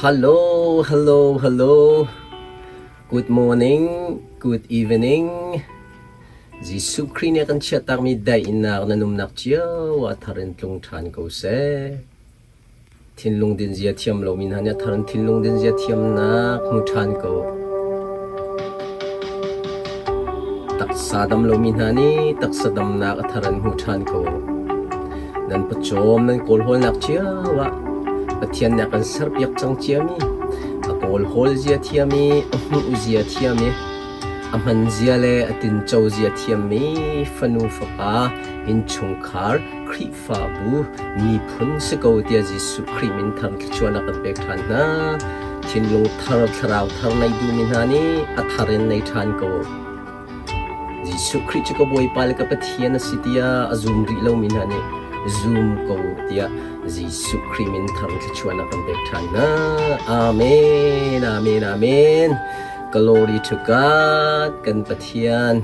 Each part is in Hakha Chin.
Hello, hello, hello. Good morning, good evening. Jesuh Khrih nih a kan chiahtakmi daihnak na numnak cio ah thar in tlung ṭhan ko seh. Thinlung din zia thiam lomi hna nih a thar in thinlung din zia thiamnak hmu ṭhan ko. Taksa dam lomi hna nih taksa damnak a thar in hmu ṭhan ko. Nan pawcawm nan kawlhawlnak cio ah Pathian nih a kan serpiak cang ciami, a kawlhawl zia thiam i a hmuh zia thiam i a hman zia le a tinco zia thiammi fanu fapa innchungkhar Khrihfabu miphun si ko tiah Jesuh Khrih min thar thluachuahnak kan pek ṭhan hna. Thinlung thar, thlarau thar nei duhmi hna nih a thar in nei ṭhan ko. Jesuh Khrih cu ka Bawipa le ka Pathian a si tiah a zum rih lomi hna nih zum ko tiah Jesuh Khrih min thar thluachuahnak kan pek ṭhan hna. Amen, amen, amen. Glory to God, kan Pathian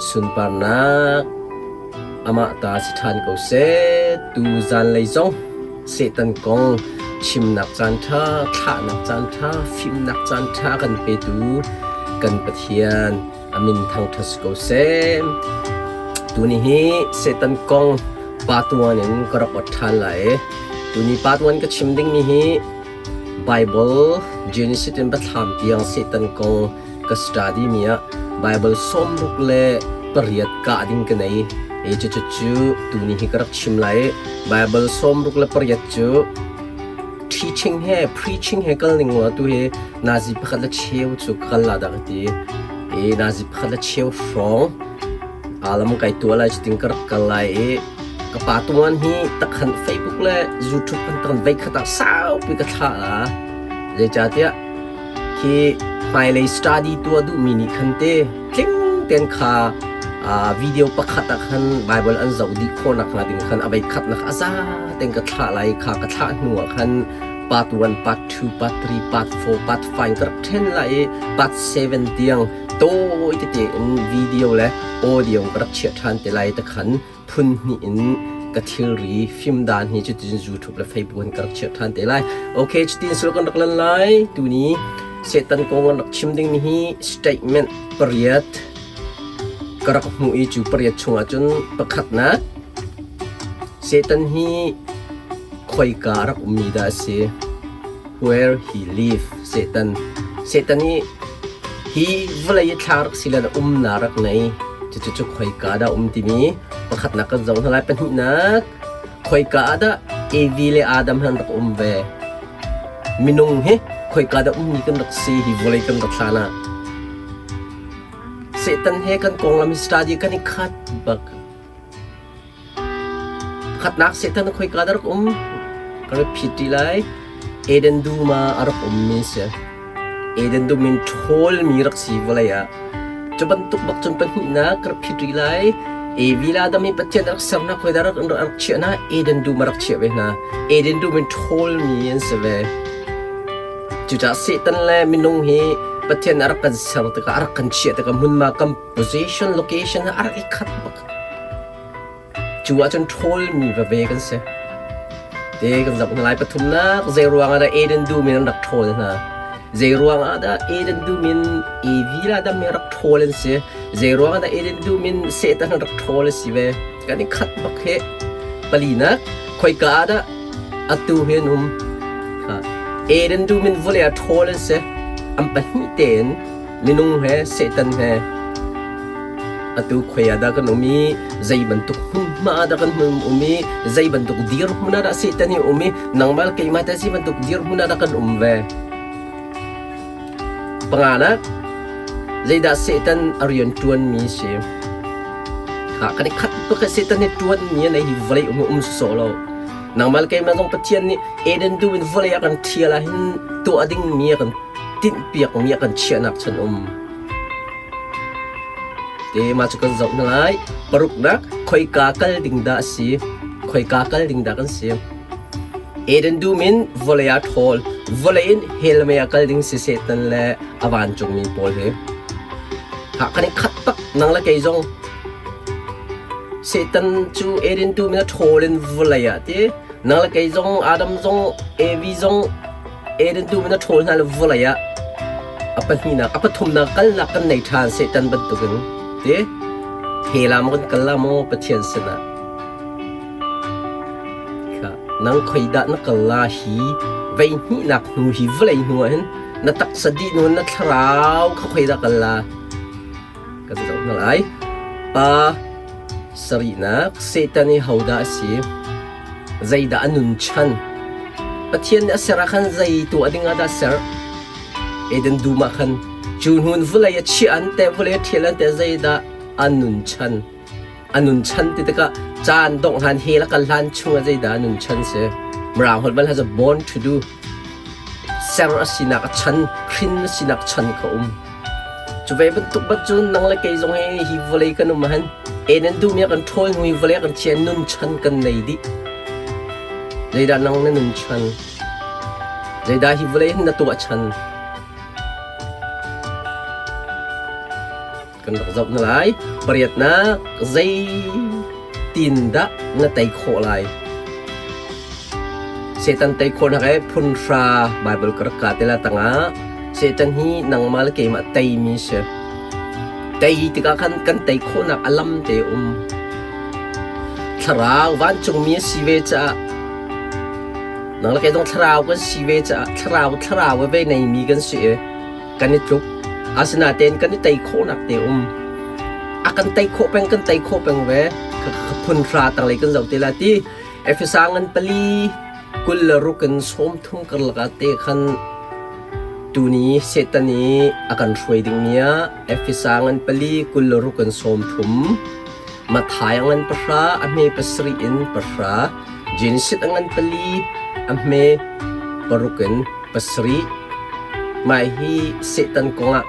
sunparnak amah ta si ṭhan ko seh. Tu zanlei zong Satan kong chimnak caanṭha, thlahnak caanṭha, fimnak caanṭha kan petu kan Pathian a min thangṭhat si ko seh. Tuni hi Satan kong part 1 in ka rak ot ṭhan lai. Tuni part 1 ka chim dingmi hi Bible Genesis in Biathlam tiang Satan kong ka study mi ah Bible 68 kah ding ka nei. E cucu cu tuni hi ka rak chim lai. Bible 68 cu teaching he preaching he kal ning wa tu hi nazi pakhat le cheu cu kal la dah ka ti. E nazi pakhat le cheu hrawng alam kai tua lai cutin ka rak kal lai i ka pa tuan hi takhan Facebook le YouTube kan tan vei khat ah saupi ka thla a zeicahtiah Hi hmailei study tuah duhmi nih khan te tling tein kha video pakhat ah khan Bible an zoh dih khawh nakhnga ding khan a vei khatnak a za tein ka thlah lai kha ka thlah hnu ah khan part 1, part 2, part 3, part 4, part 5 ka rak ṭhen lai i part 7 tiang tawi tete in video le audio ka rak chiah ṭhan te lai ta khan phun hnih in ka thilri fimdan hi cutin YouTube le Facebook in ka rak chiah ṭhan te lai. Okay, cutin sul kan rak lan lai. Tuni Satan kong kan rak chim dingmi hi statement pariat ka rak hmuh i cu pariat chungah cun pakhatnak Satan hi khoika rak ummi dah a si? Where he live Satan. Satan hi hi vawlei i thla rak si le umnak rak nei. Cucu cu khoika dah um timi pakhatnak kan zoh hna lai. Pahnihnak khoika ah dah Evi le Adam han rak um ve. Minung hi khoika dah ummi kan rak si hi vawlei kan rak hlan ah. Satan he kan konglam study kan i khat bak. Pakhatnak Satan khoika dah rak um? Ka rak phit ṭi lai. Eden dum ah a rak ummi si. Eden dum in ṭhawlmi rak si vawlei ah. Cu bantuk bak cun pahnihnak ka rak phit rih lai. Evi le Adam hi Pathian a rak sernak khoi dah rak rak chiah hna? Eden dum a rak chiah ve hna. Eden dum in ṭhawlmi an si ve. Cucaah Satan le minung hi Pathian a rak kan ser tikah a rak kan chiah tikah hmunhma kan position location a rak i khat bak. Cu ahcun ṭhawlmi vave kan si. Te kan zoh hna lai pathumnak zei ruangah dah Eden dum in an rak ṭhawl hna? Zei ruangah dah Eden dum in Evi le Adam hi rak ṭhawl an si? Zei ruangah dah Eden dum in Satan rak ṭhawl a si ve? Kan i khat bak hi. Palinak, khoika ah dah atu hi an um? Eden dum in vawlei ah ṭhawl an si. An pahnih tein minung he Satan he atu khoi ah dah kan um i zei bantuk hmunhma ah dah kan um i zei bantuk dirhmun ah dah Satan hi um i nangmah le keimah teh zei bantuk dirhmun ah dah kan um ve panganak zeidah Satan a rian ṭuanmi si ha kan i khat tuk Satan hi ṭuanmi a nei hi vawlei um um sawsawh lo nangmah le keimah zong Pathian nih Eden dum in vawlei a kan ṭhial ah hin tuah dingmi a kan tinhpiakmi a kan chiahnak chan um. Te mah cu kan zoh hna lai. Paruknak khoika kal ding dah a si? Khoika kal ding dah kan si? Eden dum in vawlei ah ṭhawl, vawlei in hell mei ah kal ding si Satan le a vancungmi pawl hi. Ha kan i khat tak nang le kei zong. Satan cu Eden dum in a ṭhawl in vawlei ah ti nang le kei zong Adam zong Evi zong. Eden dum in a ṭhawl hna le vawlei ah a pahnihnak, a pathumnak kalnak kan nei ṭhan Satan bantukin ti he lam kan kal la maw Pathian sinah? Kha nang khoi dah na kal la hi vei hnihnak hnu hi vawlei hnu ah hin na taksa dih hnu na thlarau kha khoi dah kal la? Kan zoh hna lai. Pa sarihnak Satan hi hodah a si? Zeidah a nun chan? Pathian nih a ser ah khan zei tuah ding ah dah a ser? Eden dum ah khan cu hnun vawlei a chiah an te vawlei a ṭhial an te zeidah a nun chan? A nun chan ti tikah caan dongh hlan hell a kal hlan chungah zeidah a nun chan si? Mirang holh bal has a born to do. Ser a sinak a chan, hrin a sinak chan kha um. Cu ve bantuk bat cun nang le kei zong hi hi vawlei kan um ahhin en an duhmi ah kan ṭhawl hnu i vawlei kan chia nun chan kan nei dih. Zeidah nang na nun chan? Zeidah hi vawlei hin na tuah chan? Kan rak zoh na lai. Pariatnak zeitindah na tei khawh lai? Satan tei khawhnak he phunhra Baibal ka rak ka te la tangah Satan hi nangmah le keimah teimi si. Tei tikah khan kan tei khawhnak a lam te um. Thlarau vancungmi a si ve caah nang le kei zong thlarau kan si ve caah thlarau thlarau ve neimi kan si i kan i tluk. Asinain kan i tei khawhnak te um. A kan tei khawh peng kan tei khawh peng ve. Phun hra tanglei kan zoh te la ti. Efesa ngan pali 26 in 30 karlak ah te khan tuni Satan i a kan hruai dingmi ah Efesa ngan pali 26 in 30 Matthai a ngan pahra a hme pasarih in pahra Genesis a ngan pali a hme paruk in pasarih Mah hi Satan kongah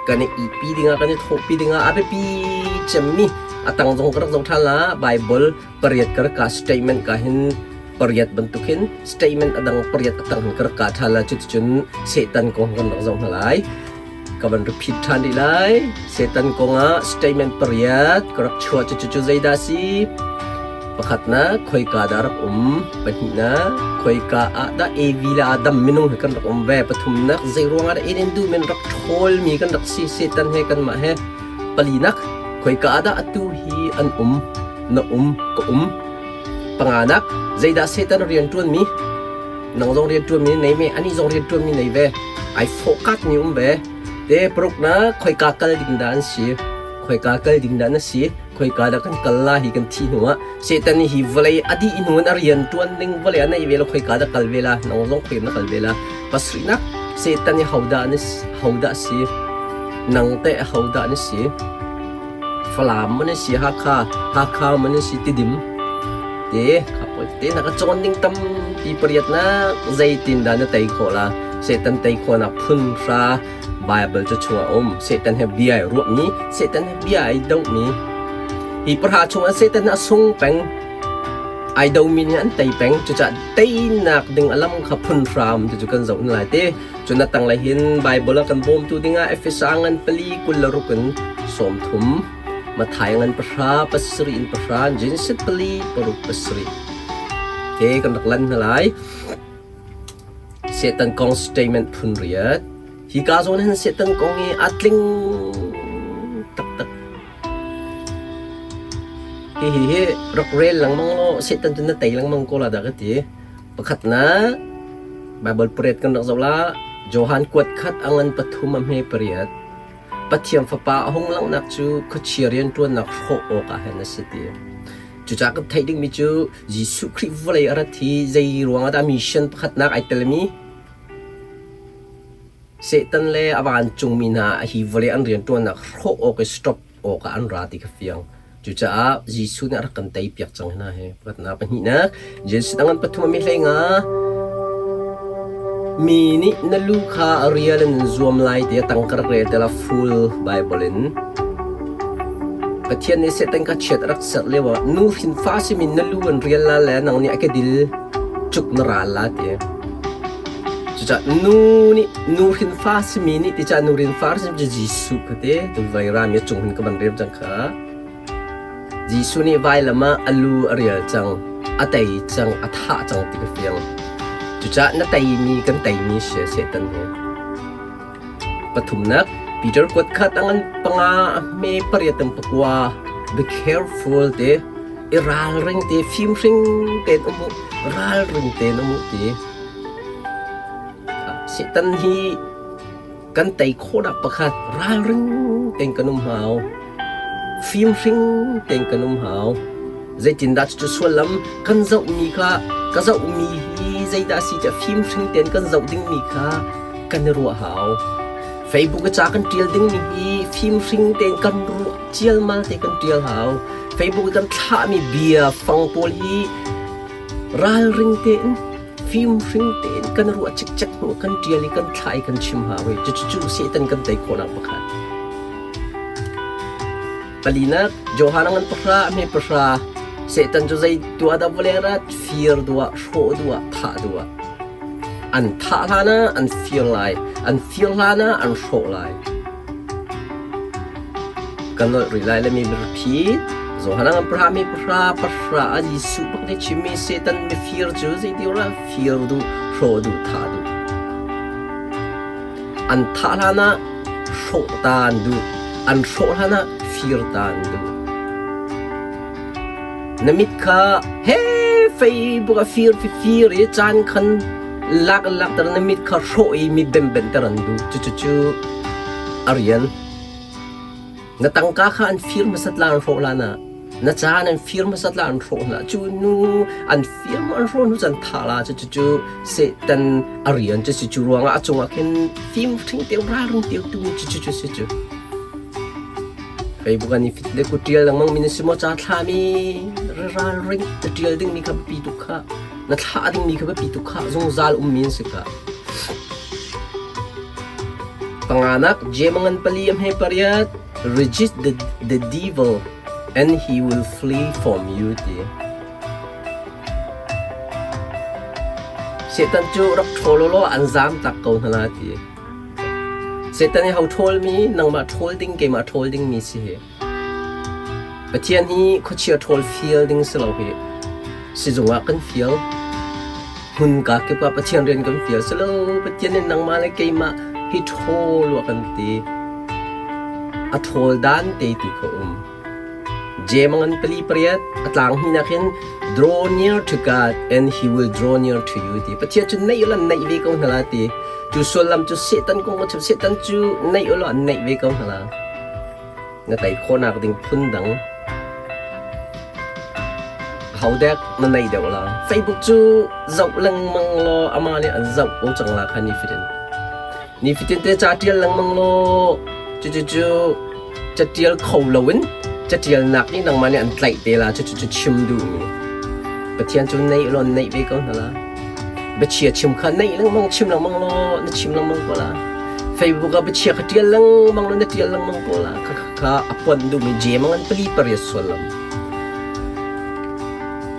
kan i ihpi dingah kan i thawhpi dingah a biapi cemmi a tang zong ka rak zoh ṭhan la Bible pariat ka rak ka statement ka hin pariat bantukin statement a dang pariat a tang hin ka rak ka ṭhan la cuticun Satan kong kan rak zoh hna lai ka van repeat ṭhan rih lai Satan kongah statement pariat ka rak chuah cucu zeidah si pakhatnak khoika dah rak um pahnihnak khoika ah dah Evi le Adam minung he kan rak um ve pathumnak zei ruangah dah Eden dum in rak ṭhawlmi kan rak si Satan he kanmah he palinak khoika ah dah atu hi an um na um ka um panganak zeidah Satan rian ṭuanmi nang zong rian ṭuanmi nei me ani zong rian ṭuanmi nei ve ai fawhkat mi um ve te paruknak khoika kal ding dah an si khoika kal ding dah na si khoika dah kan kal la hi kan thi hnu ah Satan hi vawlei a dih hnu in a rian ṭuan ding vawlei a nei ve lo khoika dah kal ve la nang zong khoika na kal ve la pasarihnak Satan hi hodah na hodah si nang teh hodah na si Falam man si Hakha Hakha man si Tidim te kha poi te na ka cawn ding tampi pariat na zeitin dah na tei khawh la Satan tei khawh nak phun hra Bible cu chungah um Satan he bia ai ruahmi Satan he bia ai dohmi hi pahra chungah Satan a sung peng ai domi nih an tei peng cucaah teinak ding a lam kha phun hram ti cu kan zoh lai te Cun a tanglei hin Baibal a kan bawmtu dingah Efesa ngan pali 26 in 30, Matthai ngan pahra pasarih in pahra, Genesis pali paruk pasarih. Ke kan rak lan hna lai. Satan kong statement phun riat. Hi ka zawn hin Satan kong hi a tling taktak. Hihi hi rak rel lengmang law Satan cu na tei lengmang ko la dah ka ti. Pakhatnak, Baibal pariat kan rak zoh la. Johan kuat khat a ngan pathum a hme pariat. Pathian Fapa a hung langhnak cu khuachia rianṭuannak hrawh awkah hin a si ti. Cucaah kan theih dingmi cu Jesuh Khrih vawlei a rat hi zei ruangah dah mission pakhatnak ai telmi? Satan le a vancungmi hna hi vawlei an rianṭuannak hrawh awk i stop awkah an ra ti kha fiang. Cucaah Jesuh nih a rak kan teipiak cang hna hi. Pakhatnak pahnihnak, Jesuh dang an pathum a mi hlei nga. Mi nih na lu kha a rial in zuam lai ti a tang ka rak rel te la full Bible in. Pathian nih Satan kha chiat a rak serh lio ah nu hrin fa simi na lu an rial la le nang nih a kedil cuk na ral la ti. Cucaah nu nih nu hrinfa simi nih ticah nu hrinfa simi cu Jesuh kha te tu vairami a cung hin ka van rem cang kha. Jesuh nih vailam ah a lu a rial cang, a tei cang, a thah cang ti ka fiang. Cucaah na teimi kan teimi si Satan hi. Pathumnak, Peter kuat kha tangan panga a hme pariat ang pakua. Be careful te. I ralring te, fimhring tein um u, ralring tein um u ti. Satan hi kan tei khawhnak pakhat ralring tein kan um hau. Fimhring tein kan um hau. Zeitindah cucu sullam kan zohmi kha ka zohmi hi zeidah a si tiah fimhring tein kan zoh dingmi kha kan i ruah hau. Facebook i ca kan ṭial dingmi hi fimhring tein kan ruah cialmal te kan ṭial hau. Facebook i kan thlahmi bia fang pawl hi ralring tein fimhring tein kan ruah cikcek hnu kan ṭial i kan thlah i kan chim hau i cucu Satan kan tei khawhnak pakhat. Palinak, Johan a ngan pahra, a hme pahra. Satan cu zei tuah dah vawlei rat, fir duah, hrawh duah, thah duah. An thah hlan ah an fir lai, an fir hlan ah an hrawh lai. Kan nolh rih lai le mi repeat. Johan a ngan pahra, mi pahra, pahra a Jesuh bak nih chimmi Satan mifir cu zeiti ora fir duh, hrawh duh, thah duh. An thah hlan ah hrawh ta an duh. An hrawh hlan ah fir ta an duh. Na mit kha he Facebook a fir fir i caan khan lak in lakter na mit kha hrawh i mi bemben ter an duh. Cucu a rian. Na tangka kha an fir hmasat la an hrawh hlan ah na caan an fir hmasat la an hrawh hna cu nu an fir an hrawh hnu cun tha la cu cu Satan a rian cu si cu ruangah a cungah khin fim hring teu ralring teu tu cu cu cu si cu Facebook an i fit le ku tial lengmang mi na si maw ca thla mi ralring na tial ding mi kha biapi tuk kha na thlah ding mi kha biapi tuk kha zungzal um mi an si kha Panganak, Jemangan pali a hme pariat, resist the, the devil and he will flee from you ti. Satan cu rak ṭhawl law an zaam tak ko hna la ti. Satan i ho ṭhawl mi, nangmah ṭhawl ding, keimah ṭhawl ding mi si hi. Pathian hi khuachia ṭhawl fial ding si lo hi. Sizung ah kan fial. Hmunka kip ah Pathian rian kan fial si lo. Pathian nih nangmah le keimah hi ṭhawl u a kan ti. A ṭhawl dan te tu kha um. Jem a ngan pali pariat a tlang hnih hin draw near to God and he will draw near to you ti. Pathian cu naih ulaw naih ve ko hna la ti. Cu sullam cu Satan kong ka chim. Satan cu naih ulaw an naih ve ko hna la. Na tei khawhnak ding phundang hodek na nei deuh la. Facebook cu zoh lengmang law amah nih an zoh ko cang la kha nifatin. Nifatin te ca ṭial lengmang law cucu catial kho loin catialnak nih nangmah nih an tlaih te la cucu cu chim duhmi. Pathian cu neih law neih ve ko hna la. Biachia chim kha neih lengmang chim lengmang law na chim lengmang ko la. Facebook ah biachia kha ṭial lengmang law na ṭial lengmang ko la. Kha kha a ponh duhmi jem ngan pali pariat sullam.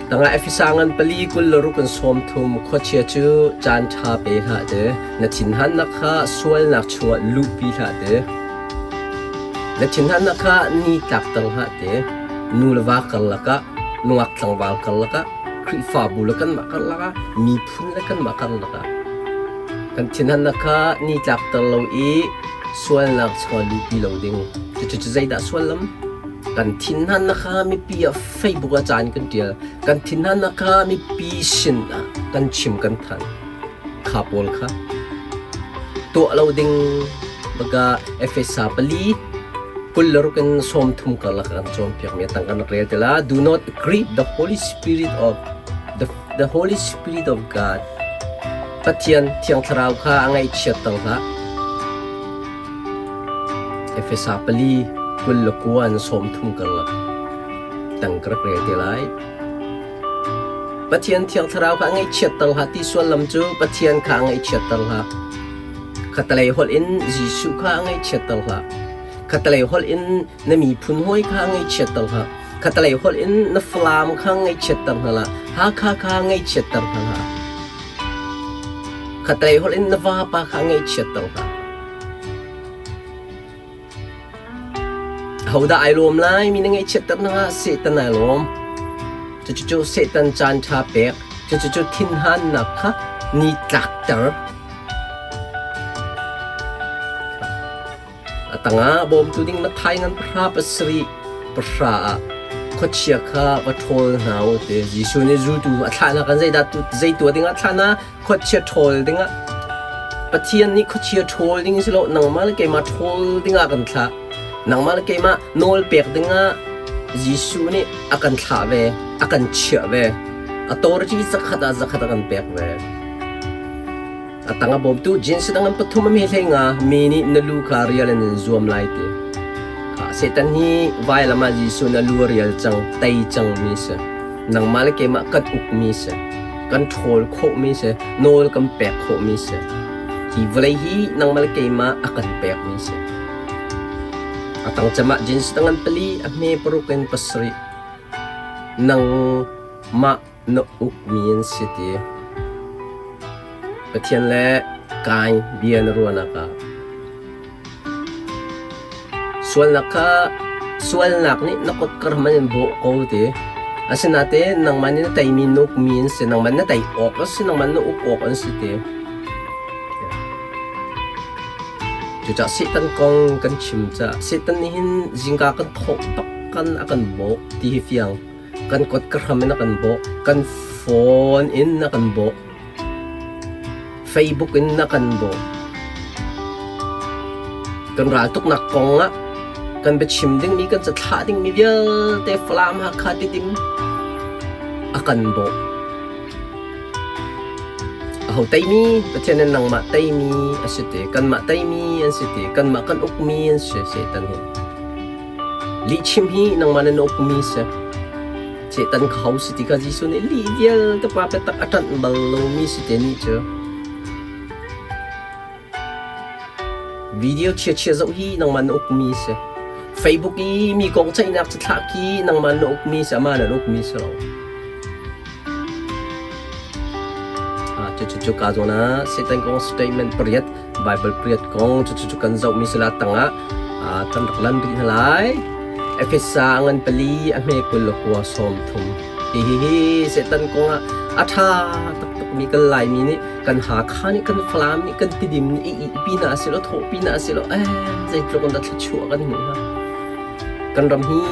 Tangah Efesa ngan pali kul le ruk in sawm thum khuachia cu caan ṭha pe hlah te na thinhannak kha sualnak chungah luhpi hlah te na thinhannak kha ni tlak tang hlah te nu le va karlak ah nungak tlangval karlak ah Khrihfabu le kanmah karlak ah miphun le kanmah karlak ah kan thinhannak kha ni tlakter lo i sualnak chungah luhpi lo ding. Cucu zeidah suallam? Kan thinhannak kha mipi ah Facebook ah ca in kan ṭial. Kan thinhannak kha mipi sin ah kan chim kan thanh. Kha pawl kha tuah lo ding baka Efesa pali kul le ruk in sawm thum karlak kan cawnpiakmi a tang kan rak rel te la. Do not grieve the Holy Spirit of the, the Holy Spirit of God. Pathian Thiang Thlarau kha a ngaihchiatter hlah. Efesa pali kul le kua in sawm thum karlak tang ka rak rel te lai. Pathian Thiang Thlarau kha a ngaihchiatter hlah ti sullam cu Pathian kha a ngaihchiatter hlah. Khatalei holh in Jesuh kha a ngaihchiatter hlah. Khatalei holh in na miphun hawi kha ngaihchiatter hlah. Khatalei holh in na Falam kha ngaihchiatter hna hlah. Hakha kha ngaihchiatter hna hlah. Khatalei holh in na vapa kha ngaihchiatter hlah. Hodah ai lawm lai mi na ngaihchiatter hna ah Satan ai lawm. Cucu Satan caan ṭha pek. Cucu thinhannak kha ni tlakter. A tangah bawmtu ding Matthai ngan pahra pasarih pahra ah khuachia kha va ṭhawl hna u ti. Jesuh nih zultu a thlahnak kan zeidah tu zei tuah dingah thlah hna? Khuachia ṭhawl dingah. Pathian nih khuachia ṭhawl ding si lo nangmah le keimah ṭhawl dingah kan thlah. Nangmah le keimah nawl pek dingah Jesuh nih a kan thlah ve, a kan chiah ve. Authority zakhat ah zakhat a kan pek ve. A tang a bawmtu jeans dang an pathum a mi hlei nga mi nih na lu kha rial in an zuam lai ti. Kha Satan hi vailam ah Jesuh na lu a rial cang, tei cang mi si. Nangmah le keimah kan uk mi si. Kan ṭhawl khawh mi si. Nawl kan pek khawh mi si. Hi vawlei hi nangmah le keimah a kan pek mi si. A tang cem ah jeans dang an pali, a hme paruk in pasarih. Nangmah na ukmi an si ti. Pathian le kai bia na ruahnak ah sualnak kha sualnak nih na kotkar hmanh in bawh ko ti. Asinain nangmah nih na teimi na ukmi an si, nangmah na tei awk a si, nangmah na uk awk an si ti. Cucaah Satan kong kan chim caah Satan nih hin zingka kan thawh bak kan a kan bawh ti hi fiang. Kan kut ka hram in a kan bawh, kan phone in a kan bawh, Facebook in a kan bawh. Kan ral tuknak kong ah kan biachim dingmi, kan cathlah dingmi vialte Falam Hakha Tidim a kan bawh. Aho teimi Pathian in nangmah teimi a si ti, kanmah teimi an si ti, kanmah kan ukmi an si Satan hi. Lihchim hi nangmah na ukmi si. Satan ka ho si ti kha Jesuh nih lih vialte pa biatak a ṭanh bal lomi si te nih cu. Video chiachia zoh hi nangmah na ukmi si. Facebook i mi kong ceihnak cathlah khi nangmah na ukmi si, amah na ukmi si lo. Cucu ka zawn ah Satan kong statement pariat Bible pariat kong cucu cu kan zohmi sila tangah kan rak lan rih hna lai. Efesa ngan pali a hme 20 le kua 30. Hihihi Satan kong ah a ṭha taktakmi kan Laimi nih kan Hakha nih kan Falam nih kan Tidim nih i ihpi hna silo thawhpi hna silo eh zeitluk in dah thluachuah kan hmuh hnga. Kan ram hi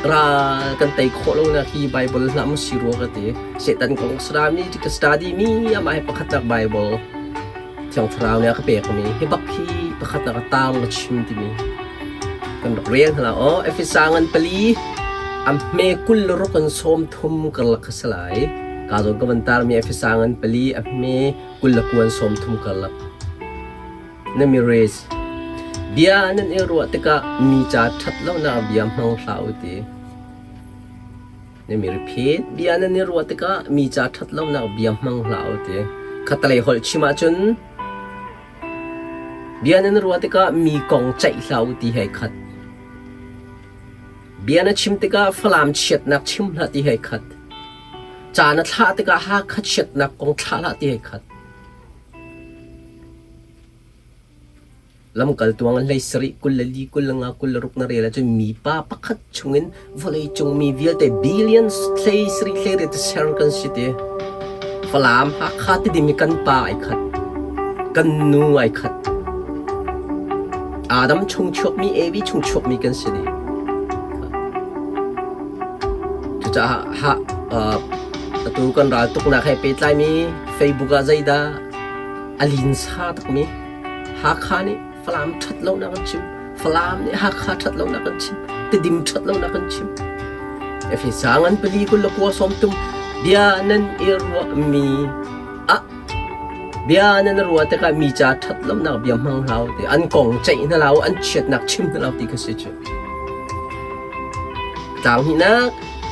ral kan tei khawh lonak hi Bible hlah maw si rua ka ti. Satan kong study ka study mi amah hi pakhatnak Bible Thiang Thlarau nih a ka pekmi hi bak hi pakhatnak a taang ka chim timi kan rak rel hna aw Efesa ngan pali a hme 20 le ruk in 30 karlak kha si lai. Ka zawn ka van tarmi Efesa ngan pali a hme 20 le kuan 30 karlak. Na mi race. Bia nan i ruah tikah mi ca ṭhat lonak bia hmang hlah u ti. Na mi repeat. Bia nan i ruah tikah mi ca ṭhat lonak bia hmang hlah u ti. Khatalei holh chim ahcun bia nan i ruah tikah mi kong ceih hlah u ti he khat. Bia na chim tikah Falam chiatnak chim hlah ti he khat. Ca na thlah tikah Hakha chiatnak kong thlah hlah ti he khat. Lamkaltu ah hlei sarih 24 25 26 na rel ahcun mipa pakhat chungin vawleicung mi vialte billions hlei sarih hlei riat ser kan si ti. Falam Hakha Tidim hi kan pa ai khat. Kan nu ai khat. Adam chung chuakmi Evi chung chuakmi kan si dih. Cucaah ha, uh, atu kan ral tuknak he pehtlaimi Facebook ah zeidah a linsa takmi Hakha nih Falam ṭhat lonak an chim Falam nih Hakha ṭhat lonak an chim Tidim ṭhat lonak an chim Efesa ngan pali kul le kua sawm tum bia nan i ruahmi ah bia nan ruah tikah mi ca ṭhat lonak bia hmang hlah u ti an kong ceih hna hlah u an chiatnak chim hna hlah u ti kha si cu tlang hnihnak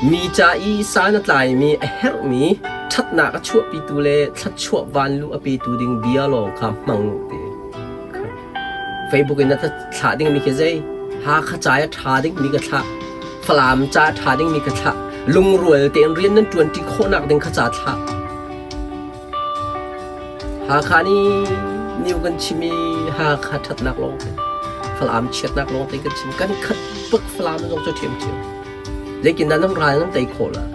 Mi ca i san a tlaimi a herhmi ṭhatnak a chuahpitu le thluachuah vanluh a petu ding bia lawng kha hmang u ti. Facebook in na thlah dingmi khi zei? Hakha ca i a ṭha dingmi ka thlah. Falam ca a ṭha dingmi ka thlah. Lungrual tein rian nan ṭuanṭi khawhnak ding kha ca thlah. Hakha nih new kan chim i Hakha ṭhatnak lawng te, Falam chiatnak lawng te kan chim. Kan khat bak Falam zong cu ṭhiamṭhiam. Zeitindah nan ral nan tei khawh lai?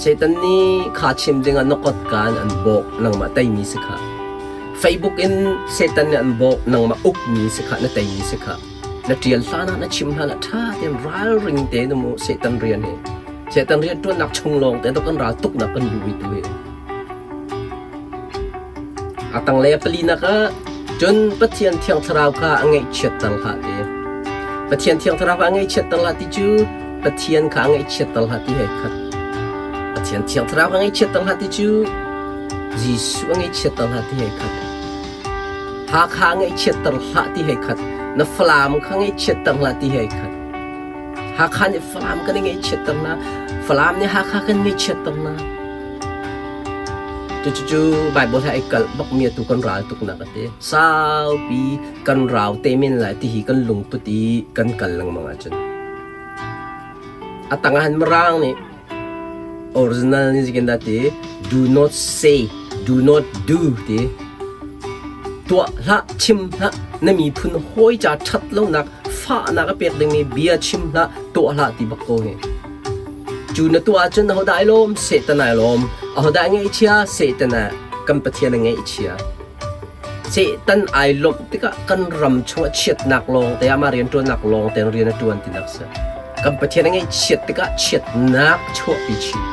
Satan nih kha chim dingah na kotka in an bawk nangmah teimi si kha. Facebook in Satan nih an bawk nangmah ukmi si kha na teimi si kha. Na ṭial hlan ah na chim hlan ah ṭha tein ralring tein um u Satan rian hi. Satan rian ṭuannak chung lawng te kan ral tuknak kan luh tu hi. A tanglei a palinak ah cun Pathian Thiang Thlarau kha a ngaihchiatter hlah ti. Pathian Thiang Thlarau kha a ngaihchiatter hlah ti cu Pathian kha a ngaihchiatter hlah ti he khat. Pathian Thiang Thlarau kha a ngaihchiatter hlah ti cu Jesuh a ngaihchiatter hlah ti he khat. Hakha a ngaihchiatter hlah ti he khat. Na Falam kha ngaihchiatter hlah ti he khat. Hakha nih Falam kan i ngaihchiatter hna. Falam nih Hakha kan ngaihchiatter hna. Cucu Baibal he ai kalh bakmi atu kan ral tuknak a ti. Saupi kan rau te men lai ti hi kan lungput i kan kal lengmang ahcun. A tang ah hin Mirang nih original nih zikin dah ti do not say, do not do ti. Tuah hlah, chim hlah, na miphun hawi ca ṭhat lonak fahnak a pek dingmi bia chim hlah, tuah hlah ti bak ko hi. Cu na tuah ahcun ahodah ai lawm? Satan ai lawm. Ahodah a ngaihchia? Satan ah kan Pathian a ngaihchia. Satan ai lawmh tikah kan ram chungah chiatnak lawng te amah rianṭuannak lawng tein rian a ṭuan tinak si. Kan Pathian a ngaihchiat tikah chiatnak a chuahpi chih.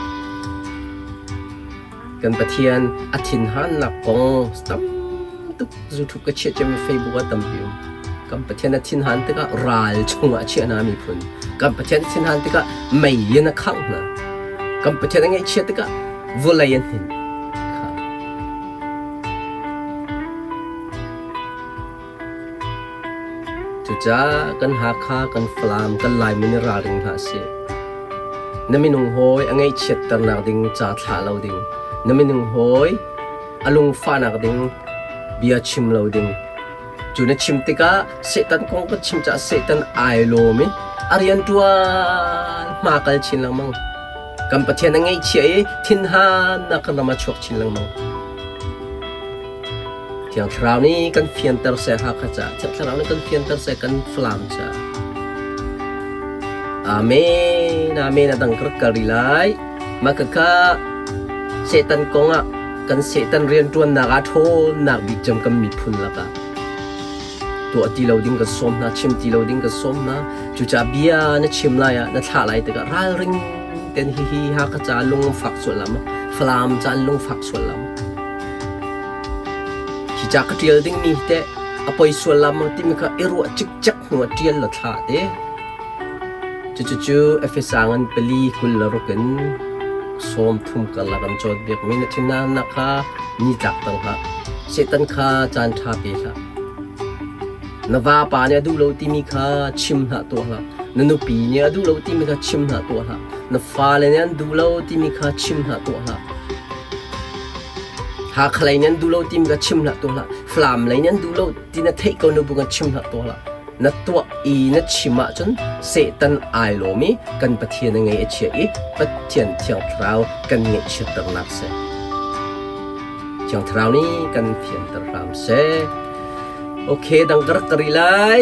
Kan Pathian a thinhannak kong tam tuk YouTube ka chiah ciami Facebook ah tampi um. Kan Pathian a thinhan tikah ral chungah a chiah hna miphun. Kan Pathian a thinhan tikah mei in a khangh hna. Kan Pathian a ngaihchiat tikah vawlei a hnin. Cucaah kan Hakha, kan Falam, kan Laimi nih ralring hlah sih. Na minung hawi a ngaihchiatternak ding ca thlah lo ding. Na minung hawi a lungfahnak ding bia chim lo ding. Cu na chim tikah Satan kong kan chim caah Satan ai lawm i a rianṭuan hma kal chin lengmang. Kan Pathian a ngaihchia i thinhannak kan ram ah chuak chin lengmang. Thiang Thlarau nih kan fianter seh Hakha caah, Thiang Thlarau nih kan fianter seh kan Falam caah. Amen. Amen. A dang ka rak kal rih lai. Mah khakha Satan kong ah kan Satan rianṭuannak ah ṭhawnnak bik cem kan miphun lakah tuah ti lo ding kan sawm hna, chim ti lo ding kan sawm hna. Cucaah bia na chim lai ah na thlah lai tikah ralring ten hihi Hakha ca lung fak sual lam, Falam ca lung fak sual lam. Hi ca ka ṭial dingmi hi teh a poi sual la maw timi kha i ruah cikcek hnu ah ṭial law thla te. Cucucu Efesa ngan pali 26 in 30 karlak an cawnpiakmi na thinhunnak kha nitlak tang hlah. Satan kha caan ṭha pe hlah. Na vapa nih a duh lo timi kha chim hlah tuah hlah. Na nupi nih a duh lo timi kha chim hlah tuah hlah. Na fale nih an duh lo timi kha chim hlah tuah hlah. Hakha lei nih an duh lo timi kha chim hlah tuah hlah. Falam lei nih an duh lo ti na theih ko nu bu khan chim hlah tuah hlah. Na tuah i na chim ahcun Satan ai lawm i kan Pathian a ngei a chia i Pathian Thiang Thlarau kan ngaihchiatternak seh. Thiang Thlarau nih kan fianter hram seh. Okay, dang ka rak ka rih lai.